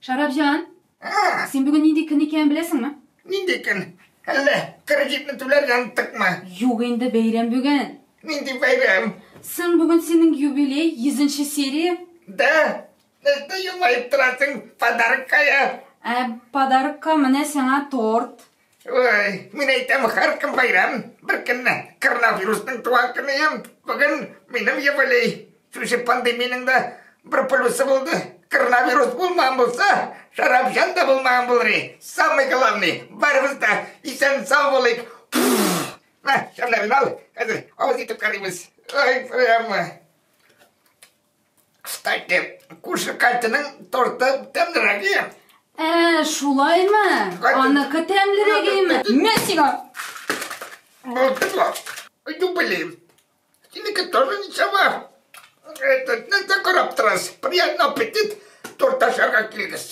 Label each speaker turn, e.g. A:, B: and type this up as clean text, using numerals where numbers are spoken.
A: Шарапҗан, син бүген нинди көн икәнен беләсеңме?
B: Нинди көн? Әллә кредитны түләргә оныттыкмы?
A: Юк инде, бәйрәм бүген.
B: Нинди бәйрәм?
A: Соң бүген синең юбилей, 100 серия.
B: Да? Нәрсә елмаеп торасың? Подарок кая?
A: Ә подарокка менә сиңа торт.
B: Ой, мин әйтәм, һәркем бәйрәм. Бер көнне коронавирусның туган көне ем. Бүген минем юбилей. Шушы пандемиянең дә бер плюсы булды. Коронавирус булмаган булса, Шәрапҗан да булмаган булыр. Самый главный, барыбыз да исән-сау булыйк. Мә, шәмнәрен ал, хәзер авыз итеп карыйбыз. Ой, прямо. Кстати, күрше Катяның торты тәмлерәк.
A: Ә, шулаймы? Аныкы тәмлерәк име? Мә сиңа!
B: Булдымы? Юбилей. Синеке тоже ничего. Этот, нәрсә карап торасыз? Приятный аппетит. Торт ашарга килегез.